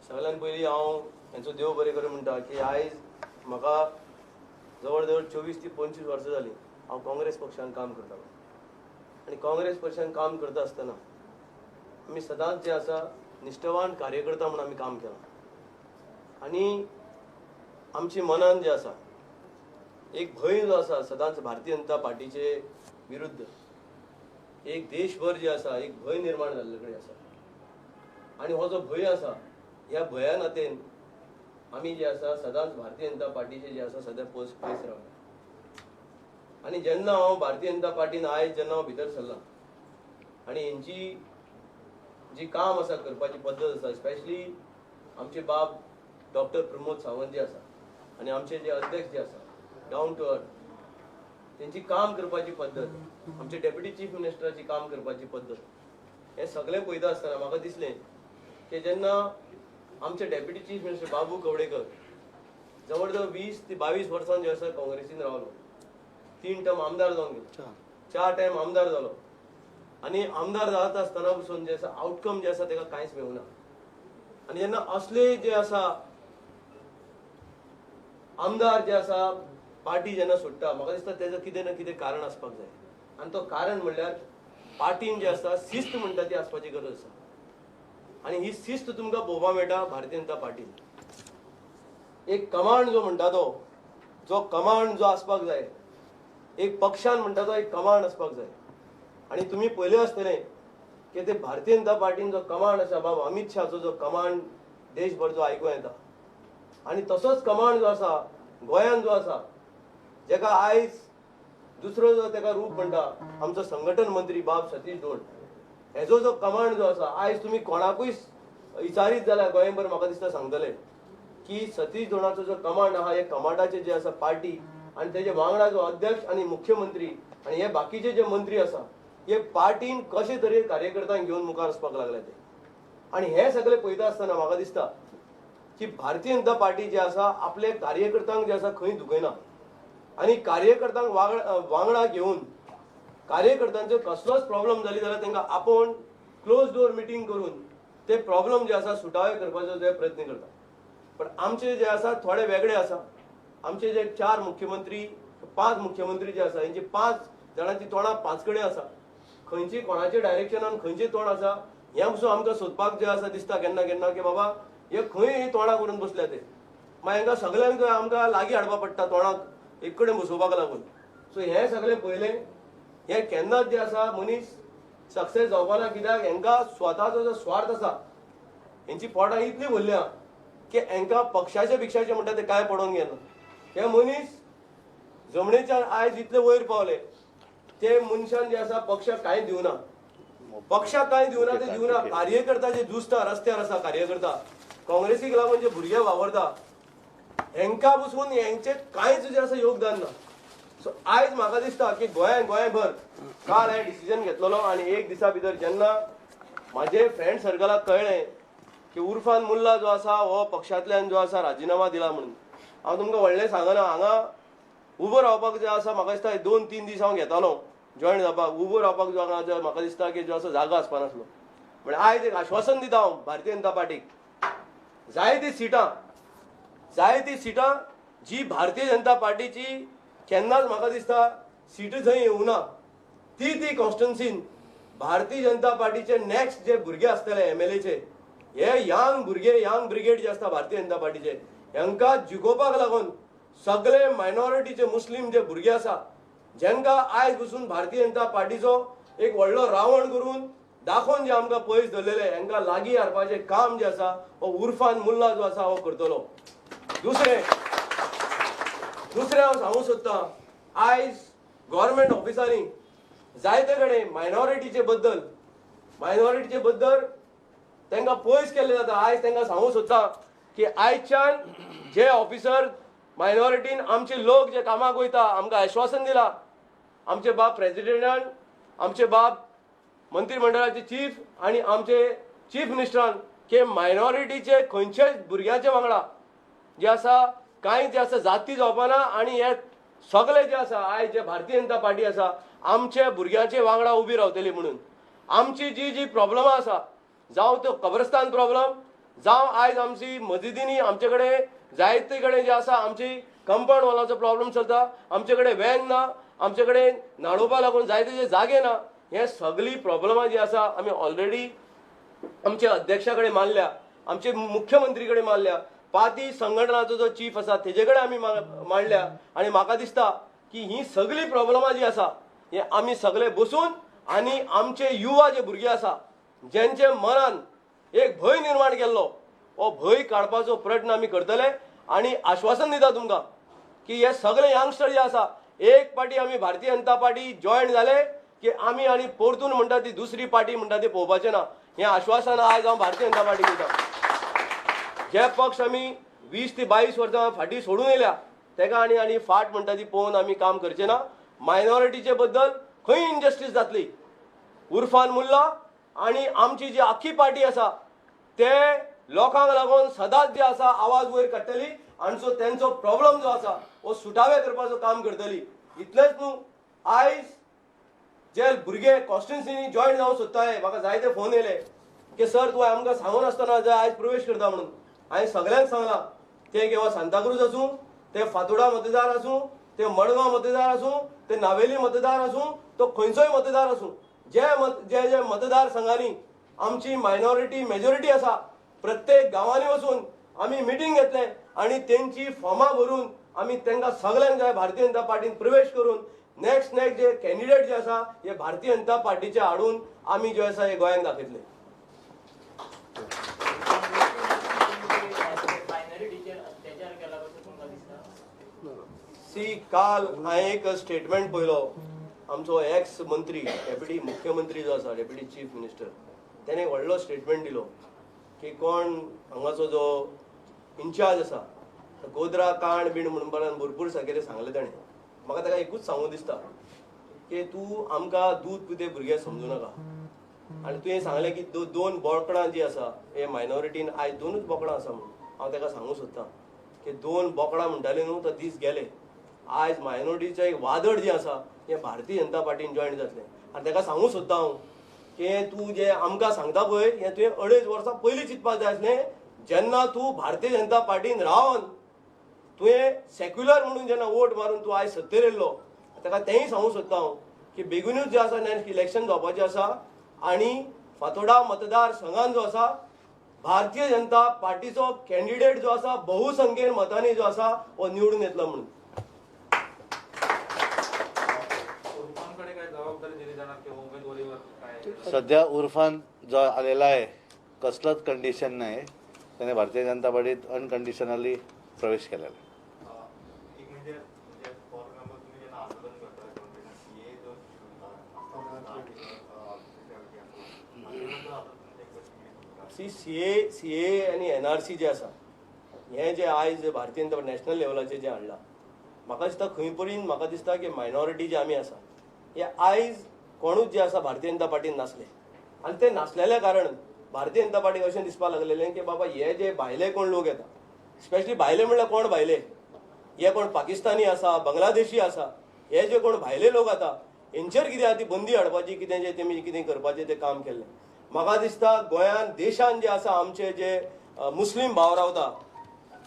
Speaker 5: सगळ्यात पयलीं हांव हेंचो देव बरें करूं म्हणटा की आयज म्हाका जवळ जवळ 24 ते 25 वर्सां जालीं हांव काँग्रेस पक्षान काम करतालो आनी काँग्रेस पक्षान काम करता आसतना आमी सदांच जे आसा निश्ठवान कार्यकर्ता म्हूण आमी काम केलां आनी आमची मनान जे आसा एक भंय जो आसा सदांच भारतीय जनता पार्टीचे विरुद्ध एक देशभर जे आसा एक भंय निर्माण जाल्ले कडेन आसा आनी हो जो भंय आसा ह्या भंया नातेन आमी जे आसा सदांच भारतीय जनता पार्टीचे जे आसा सदां पयस रावले. आनी जेन्ना हांव भारतीय जनता पार्टीन आयज जेन्ना हांव भितर सरला आनी हेंची जी काम आसा करपाची पद्दत आसा, स्पेशली आमचे बाब डॉक्टर प्रमोद सावंत जे आसा आनी आमचे जे अध्यक्ष जे आसा डावन टू अर्थ, तेंची काम करपाची पद्दत, आमचे डेप्युटी चीफ मिनिस्टराची काम करपाची पद्दत, हें सगळें पळयता आसतना म्हाका दिसलें की जेन्ना आमचे deputy chief minister Babu Kavdekar जवळ जवळ 20 ते 22 वर्सां जे आसा काँग्रेसीन रावलो, 3 टर्म आमदार जावन गेलो, 4 टायम आमदार जालो आनी आमदार जाता आसतना पसून जे आसा आवटकम जे आसा तेका कांयच मेळूना. आनी जेन्ना असले जे आसा आमदार जे आसा पार्टी जेन्ना सोडटा म्हाका दिसता तेजो कितें ना कितें कारण आसपाक जाय आनी तो कारण म्हणल्यार पार्टीन जे आसा शिस्त म्हणटा ती आसपाची गरज आसा आनी ही शिस्त तुमकां पळोवपाक मेळटा भारतीय जनता पार्टीन. एक कमांड जो म्हणटा तो जो कमांड जो आसपाक जाय, एक पक्षान म्हणटा तो एक कमांड आसपाक जाय आनी तुमी पयलें आसतलें की ते भारतीय जनता पार्टीन जो कमांड आसा बाब अमित शाहचो जो कमांड देशभर जो आयकूंक येता आनी तसोच कमांड जो आसा गोंयान जो आसा जेका आयज दुसरो जो तेका रूप म्हणटा आमचो संघटन मंत्री बाब सतीश धोंड हेजो जो कमांड जो आसा आयज तुमी कोणाकूय विचारीत जाल्यार गोंयभर म्हाका दिसता सांगतले की सतीश धोंडाचो जो कमांड आहा हे कमांडाचे जे आसा पार्टी आनी तेजे वांगडा जो अध्यक्ष आनी मुख्यमंत्री आनी हे बाकीचे जे मंत्री आसा हे पार्टीन कशे तरेन कार्यकर्त्यांक घेवन मुखार वचपाक लागले ते. आनी हें सगळें पळयता आसतना म्हाका दिसता की भारतीय जनता पार्टी जी आसा आपले कार्यकर्त्यांक जे आसा खंय दुखयना आनी कार्यकर्त्यांक वांगडा घेवन कार्यकर्त्यांचो कसलोच प्रॉब्लम जाली जाल्यार तांकां आपोवन क्लोज डोर मिटींग करून ते प्रॉब्लम जे आसा सुटावे करपाचो जे प्रयत्न करता. पण आमचे जे आसा थोडे वेगळे आसा. आमचे जे 4 मुख्यमंत्री 5 मुख्यमंत्री जे आसा हेंची 5 जाणांची तोंडां 5 कडेन आसा. खंयची कोणाचे डायरेक्शनान खंयचे तोंड आसा हें पसून आमकां सोदपाक जे आसा दिसता केन्ना केन्ना की बाबा हे खंय तोंडां करून बसल्या ते. मागीर हांकां सगल्यांक आमकां लागीं हाडपा पडटा तोंडाक एक कडेन बसोवपाक लागून. सो हें सगळें पळयलें हें केन्नाच जे आसा मनीस सक्सेस जावपा ना, कित्याक हांकां स्वताचो जो स्वार्थ आसा हेंची पोटां इतली भरल्या की हांकां पक्षाचे बिक्षाचे म्हणटा ते कांय पडोवन घेना. हे मनीस जमणेच्यान आयज इतले वयर पावले ते मनशान जे आसा पक्षाक कांय दिवना, पक्षाक कांय दिवना ते दिवना. कार्यकर्ता जे झुजता रस्त्यार आसा कार्यकर्ता काँग्रेसीक लागून जे भुरगे वावरता हेंकां पसून हेंचे कांयच जे आसा योगदान ना. सो आयज म्हाका दिसता की गोंयभर काल हांवें डिसिजन घेतलेलो आनी एक दिसा भितर जेन्ना म्हाजे फ्रेंड सर्कलाक कळ्ळें की उर्फान मुल्ला जो आसा हो पक्षांतल्यान जो आसा राजिनामा दिला म्हणून, हांव तुमकां व्हडलें सांगना. हांगा उबो रावपाक जे आसा म्हाका दिसता 2-3 दीस हांव घेतालो जॉयन जावपाक, उबो रावपाक जो हांगा म्हाका दिसता की जो आसा जागो आसपा नासलो. म्हळ्यार आयज एक आश्वासन दिता हांव भारतीय जनता पार्टीक, जायती सिटां जी भारतीय जनता पार्टीची केन्नाच म्हाका दिसता सीट थंय येवना ती ती कॉन्स्टिट्युन्सीन भारतीय जनता पार्टीचे नेक्स्ट जे भुरगे आसतले एमएलएचे, हे यंग भुरगे यंग ब्रिगेड जे आसता भारतीय जनता पार्टीचे हेंकां जिखोवपाक लागून सगळे मायनॉरिटीचे मुस्लीम जे भुरगे आसा जेंकां आयज पसून भारतीय जनता पार्टीचो एक व्हडलो रावण करून दाखोवन जे आमकां पयस धरलेले हेंकां लागीं हाडपाचें काम जें आसा हो उर्फान मुल्ला जो आसा हो करतलो. दुसरें हांव सांगूंक सोदतां, आयज गव्हर्मेंट ऑफिसांनी जायते कडेन मायनॉरिटीचे बद्दल तांकां पयस केल्लें जाता. आयज तांकां सांगूंक सोदतां की आयच्यान जे ऑफिसर मायनॉरिटीन आमचे लोक जे कामाक वयता आमकां आश्वासन दिलां आमचे बाब प्रेजिडेंटान, आमचे बाब मंत्रीमंडळाचे चीफ आनी आमचे चीफ मिनिस्टरान की मायनॉरिटीचे खंयच्याच भुरग्याचे वांगडा जे आसा कांय जे आसा जाती जावपाना आनी हे सगळे जे आसा आयज जे भारतीय जनता पार्टी आसा आमचे भुरग्यांचे वांगडा उबी रावतली म्हणून. आमची जी जी प्रॉब्लमां आसा जावं तो कब्रस्तान प्रॉब्लम, जावं आयज आमची मजिदींनी आमचे कडेन जायते कडेन जे आसा आमची कंपाउंड वॉलाचो प्रॉब्लम चलता, आमचे कडेन वॅन ना, आमचे कडेन न्हाणोवपा लागून जायते जे जागे ना, हे सगळीं प्रॉब्लमां जी आसा आमी ऑलरेडी आमच्या अध्यक्षा कडेन मांडल्या, आमचे मुख्यमंत्री कडेन मांडल्या, पाती संघटनाचो जो चीफ आसा तेजे कडेन आमी मांडल्या. आनी म्हाका दिसता की ही सगळीं प्रॉब्लमां जी आसा हे आमी सगळे बसून आनी आमचे युवा जे भुरगे आसा जेंचे मनान एक भंय निर्माण केल्लो हो भंय काडपाचो प्रयत्न आमी करतले. आनी आश्वासन दिता तुमकां की हे सगळे यंगस्टर जे आसा एक पार्टी आमी भारतीय जनता पार्टी जॉयन जाले की आमी आनी परतून म्हणटा ती दुसरी पार्टी म्हणटा ती पळोवपाचें ना. हें आश्वासन आयज हांव भारतीय जनता पार्टीक दिता. जे पक्ष आमी 20 ते 22 वर्सां फाटीं सोडून येयल्या तेका आनी आनी फाट म्हणटा ती पळोवन आमी काम करचें ना. मायनॉरिटीचे बद्दल खंय इनजस्टीस जातली उर्फान मुल्ला आनी आमची जी आख्खी पार्टी आसा ते लोकांक लागून सदांच जे आसा आवाज वयर काडटली आनी सो तेंचो प्रॉब्लम जो आसा हो सुटावे करपाचो काम करतली. इतलेंच न्हू, आयज जे भुरगे कॉन्स्टिट्युन्सीनी जॉयन जावंक सोदताले म्हाका जायते फोन येयले की सर तूं आमकां सांगून आसतना जे आयज प्रवेश करता म्हणून. हांवें सगल्यांक सांगलां ते किंवा सांताक्रूज आसूं, ते फातोडा मतदार आसूं, ते मडगांव मतदार आसूं, ते नावेली मतदार आसूं, तो खंयचोय मतदार आसूं, जे जे जे मतदारसंघांनी आमची मायनॉरिटी मेजॉरिटी आसा प्रत्येक गांवांनी वचून आमी मिटींग घेतले आनी तेंची फॉर्मां भरून आमी तांकां सगल्यांक जाय भारतीय जनता पार्टीन प्रवेश करून नेक्स्ट जे कॅन्डिडेट जे आसा हे भारतीय जनता पार्टीचे हाडून आमी जे आसा हे गोंयांक दाखयतले. सी काल हांवें एक स्टेटमेंट पळयलो, आमचो एक्स मंत्री डेप्युटी मुख्यमंत्री जो आसा डेप्युटी चीफ मिनिस्टर तेणे व्हडलो स्टेटमेंट दिलो की कोण हांगाचो जो इन्चार्ज आसा गोद्रा कांड बीण म्हणून भरपूर सगळें सांगलें ताणें. म्हाका ताका एकूच सांगूं दिसता की तूं आमकां दूद पिते भुरगे समजूं नाका. आनी तुवें सांगलें की दोन बोकडां जी आसा हे मायनॉरिटीन आयज दोनूच बोकडां आसा म्हणून हांव ताका सांगूंक सोदतां की दोन बोकडां म्हणटाले न्हू तो दीस गेले. आयज मायनॉरिटीचें एक वादळ जें आसा हें भारतीय जनता पार्टीन जॉयन जातलें. आनी ताका सांगूंक सोदता हांव की तूं जें आमकां सांगता पळय हें तुवें 2.5 वर्सां पयलीं चिंतपाक जाय आसलें, जेन्ना तूं भारतीय जनता पार्टीन रावन तुवें सेक्युलर म्हणून जेन्ना वोट मारून तूं आयज सत्तेर येयल्लो. ताका तेंय सांगूंक सोदता हांव की बेगीनूच जें आसा नेक्स्ट इलेक्शन जावपाचें आसा आनी फातोडा मतदार संघान जो आसा भारतीय जनता पार्टीचो कॅन्डिडेट जो आसा बहुसंख्येन मतांनी जो आसा हो निवडून येतलो म्हणून.
Speaker 1: सध्या उर्फान जो आलेला आहे कसलंच कंडिशन नाही, त्याने भारतीय जनता पार्टीत अनकंडिशनली प्रवेश केलेला आहे.
Speaker 5: सी ए आनी एनआरसी जे आसा हें जे आयज भारतीय जनता नॅशनल लेवलाचेर जें हाडलां म्हाका दिसता खंय पर्यंत म्हाका दिसता की मायनॉरिटी जे आमी आसा हे आयज कोणूच जे आसा भारतीय जनता पार्टीन नासले आनी ते नासलेल्या कारण भारतीय जनता पार्टीक अशें दिसपाक लागलेलें की बाबा हे जे भायले कोण लोक येता, स्पेशली भायले म्हणल्यार कोण भायले, हे कोण पाकिस्तानी आसा, बांगलादेशी आसा, हे जे कोण भायले लोक आतां हेंचेर कितें आहा ती बंदी हाडपाची कितें जें तेमी कितें करपाचें तें काम केल्लें. म्हाका दिसता गोंयान देशान जे आसा आमचे जे मुस्लीम भाव रावता,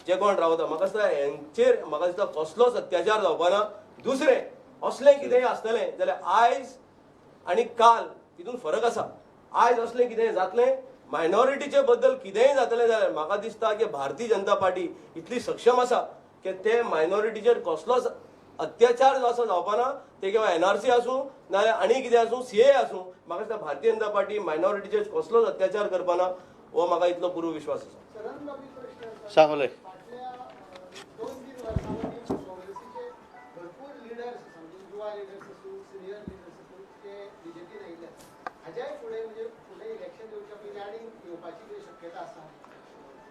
Speaker 5: जे कोण रावता, म्हाका दिसता हेंचेर म्हाका दिसता कसलोच अत्याचार जावपा ना. दुसरें असलें कितेंय आसतलें जाल्यार आयज आनी काल तितून फरक आसा. आयज असलें कितेंय जातलें मायनॉरिटीचे बद्दल कितेंय जातलें जाल्यार म्हाका दिसता की भारतीय जनता पार्टी इतली सक्षम आसा की ते मायनॉरिटीचेर कसलोच अत्याचार जो आसा जावपा ना. ते किंवा एनआरसी आसूं नाजाल्यार आनी कितें आसूं, सीए आसूं, म्हाका दिसता भारतीय जनता पार्टी मायनॉरिटीचेर कसलोच अत्याचार करपा ना, हो म्हाका इतलो पुरो विश्वास आसा.
Speaker 1: सांगले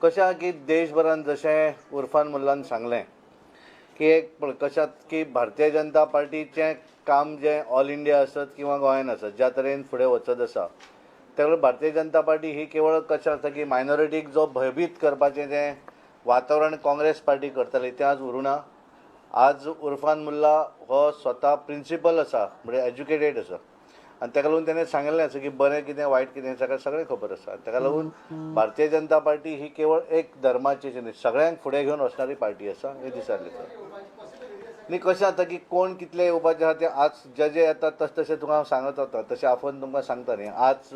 Speaker 1: कशें की देशभरान जशें उर्फान मुल्लान सांगलें की एक कशात की भारतीय जनता पार्टीचें काम जें ऑल इंडिया आसत किंवा गोंयान आसत ज्या तरेन फुडें वचत आसा तेका भारतीय जनता पार्टी ही केवळ कशें आसा की मायनॉरिटीक जो भयभीत करपाचें जें वातावरण काँग्रेस पार्टी करताली तें आज उरूना. आज उर्फान मुल्ला हो स्वता प्रिंसिपल आसा, म्हणजे एज्युकेटेड आसा आनी ताका लागून तेणें सांगिल्लें आसा की बरें कितें वायट कितें सगळें सगळें खबर आसा. ताका लागून भारतीय जनता पार्टी ही केवळ एक धर्माची न्ही, सगळ्यांक फुडें घेवन वचणारी पार्टी आसा हें दिसलें. न्ही कशें जाता की कोण कितले येवपाचें आहा तें आज जे जे येतात तशें तशें तुका हांव सांगत वता, तशें आफोवन तुमकां सांगता न्ही. आज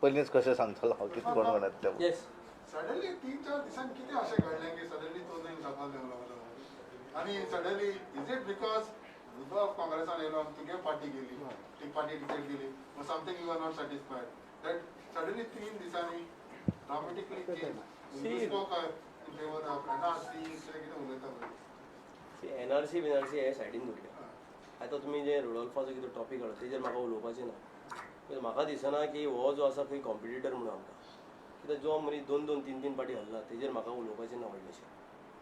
Speaker 1: पयलींच कशें सांगतलो हांव कितें कोण कोण येतले.
Speaker 6: सडनली 3-4 दिसांनी कितें अशें घडलें की सडनली तो न्ही जावपाक लागलो आनी suddenly is it because Rudolf काँग्रेसान येयलो आनी तुगे पार्टी गेली, ती पार्टी टिकेट गेली or something you are not satisfied that suddenly 3 दिसांनी dramatically change you spoke in favour of NRC कितें उलयता पळय.
Speaker 5: एनआरसी बिनआरसी हे सायडीन दवरया. आतां तुमी जे रुडोल्फाचो कितें टॉपीक हाडलो तेजेर म्हाका उलोवपाचें ना. म्हाका दिसना की हो जो आसा खंय कॉम्पिटिटर म्हणून आमकां, कित्याक जो मनीस 2-2, 3-3 पार्टी हल्ला तेजेर म्हाका उलोवपाचें ना व्हडलेशें.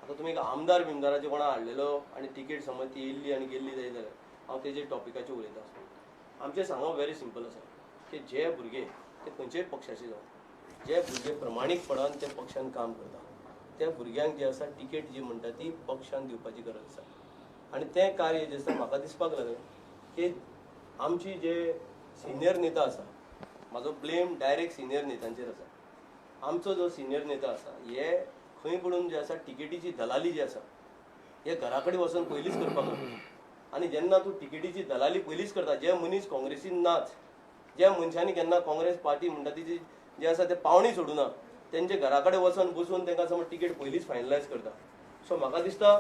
Speaker 5: आतां तुमी एक आमदार बिमदाराचे कोणा हाडलेलो आनी तिकेट समज ती येयल्ली आनी गेल्ली जायत जाल्यार हांव तेजेर टॉपिकाचेर उलयता. आमचें सांगप व्हेरी सिंपल आसा की जे भुरगे ते खंयच्याय पक्षाचे जावं, जे भुरगे प्रमाणीकपणान त्या पक्षान काम करता त्या भुरग्यांक जी आसा तिकेट जी म्हणटा ती पक्षान दिवपाची गरज आसा. आनी तें कार्य जें आसा म्हाका दिसपाक लागलें की आमची जे सिनियर नेता आसा, म्हाजो ब्लेम डायरेक्ट सिनियर नेतांचेर आसा. आमचो जो सिनियर नेता आसा हे खंय पडून जे आसा तिकेटीची दलाली जी आसा हे घरा कडेन वचून पयलींच करपाक लागता. आनी जेन्ना तूं तिकेटीची दलाली पयलींच करता, जे मनीस काँग्रेसीन नाच, ज्या मनशांनी केन्ना काँग्रेस पार्टी म्हणटा तिची जे आसा ते पावणी सोडूना, तेंचे घरा कडेन वचून बसून तांकां समज तिकेट पयलींच फायनलायज करता. सो म्हाका दिसता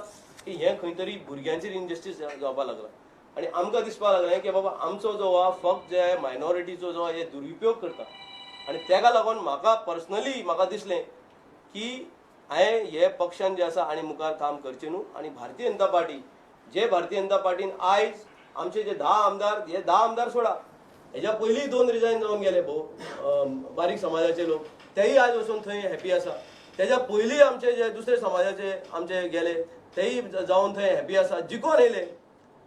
Speaker 5: की हें खंय तरी भुरग्यांचेर इनजस्टीस जावपाक लागला आनी आमकां दिसपाक लागलें की बाबा आमचो जो हा फक्त जे मायनॉरिटीचो जो हे दुरुपयोग करता. आनी तेका लागून म्हाका पर्सनली म्हाका दिसलें की हांवें हे पक्षान जे आसा आनी मुखार काम करचें न्हू. आनी भारतीय जनता पार्टी जे भारतीय जनता पार्टीन आयज आमचे जे 10 आमदार, हे 10 आमदार सोडा, हेज्या पयलीं 2 रिजायन जावन गेले भोव बारीक समाजाचे लोक, तेय आज वचून थंय हॅपी आसा. तेज्या पयलीं आमचे जे दुसरे समाजाचे आमचे गेले तेय जावन थंय हॅपी आसा. जिकोन येयले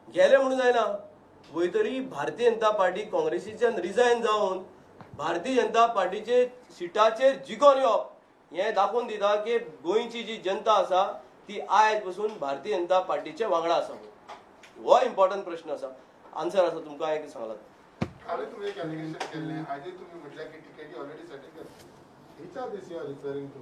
Speaker 5: गेले म्हणून जायना, वयतरी भारतीय जनता पार्टी काँग्रेसीच्यान रिजायन जावन भारतीय जनता पार्टीचे सिटाचेर जिखोन येवप हें दाखोवन दिता की गोंयची जी जनता आसा ती आयज पसून भारतीय जनता पार्टीच्या वांगडा आसा. हो इम्पॉर्टंट प्रश्न आसा, आन्सर आसा तुमकां हांवें सांगलां.
Speaker 6: कालूय तुमी एक एलिगेशन केल्लें, आयजूय तुमी म्हटलें की टिकेटी ऑलरेडी सेटींग आसा. Which are this you are referring to?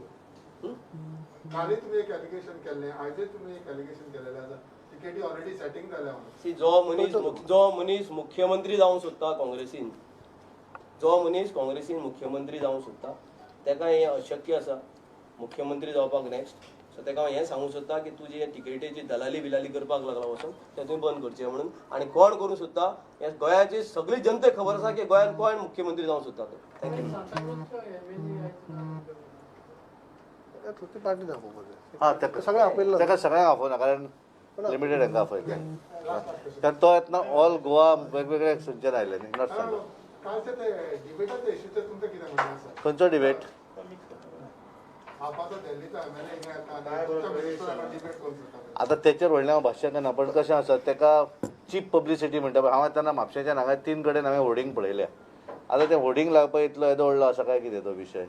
Speaker 6: कालूय तुमी एक एलिगेशन केल्लें, आयजूय तुमी एक एलिगेशन केलेलें आसा, टिकेटी ऑलरेडी सेटींग जाल्या म्हणून.
Speaker 5: सी, जो मनीस मुख्यमंत्री जावंक सोदता काँग्रेसीन, जो मनीस काँग्रेसीन मुख्यमंत्री जावंक सोदता ताका हें अशक्य आसा मुख्यमंत्री जावपाक नेक्स्ट. सो ताका हांव हें सांगूंक सोदता की तुजी हे टिकेटीची दलाली बिलाली करपाक लागला वचून, तें तुवें बंद करचें म्हणून. आनी कोण करूंक सोदता हें गोंयाची सगळी जनतेक खबर आसा की गोंयांत कोण मुख्यमंत्री जावंक सोदता तो. Thank you.
Speaker 2: ती पार्टी दाखोवपाक जाय.
Speaker 1: हा, ताका
Speaker 2: सगळें आपयल्लो.
Speaker 1: ताका सगळ्यांक आफोवना, कारण लिमिटेड हांकां आपयतले, कारण तो येतना ऑल गोवा वेगवेगळे खंयच्यान आयले न्ही, not सांगता.
Speaker 6: कालचे ते डिबेटाच्या इश्यूचेर तुमचें कितें म्हणणें आसा?
Speaker 1: खंयचो डिबेट?
Speaker 6: आपाचो दिल्लीचो एमएलए हिंगा येता आनी तुमच्या मिनिस्टरा डिबेट करूंक सोदता.
Speaker 1: आतां तेचेर व्हडलें हांव भाश्य करना, पण कशें आसा, ताका चीप पब्लिसिटी म्हणटा पळय. हांव तेन्ना म्हापशेंच्यान हांगा तीन कडेन हांवें होर्डिंग पळयल्या. आतां तें होर्डिंग लावपा इतलो येदो व्हडलो आसा काय कितें तो विशय,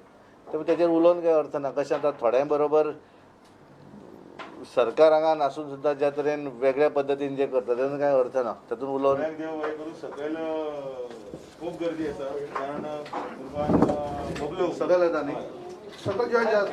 Speaker 1: ते तेचेर उलोवन काय अर्थ ना. कशें आतां थोड्यां बरोबर सरकार हांगा नासून सुद्दां ज्या तरेन वेगळ्या पद्दतीन जे करता तेतून कांय अर्थ ना, तातूंत उलोवन.
Speaker 3: सगळ्यांक देव बरें करूं. सकयल खूब गर्दी आसा, कारण उर्फान बबलू
Speaker 1: सकयल येता न्ही.
Speaker 2: सगळं जॉईन जात.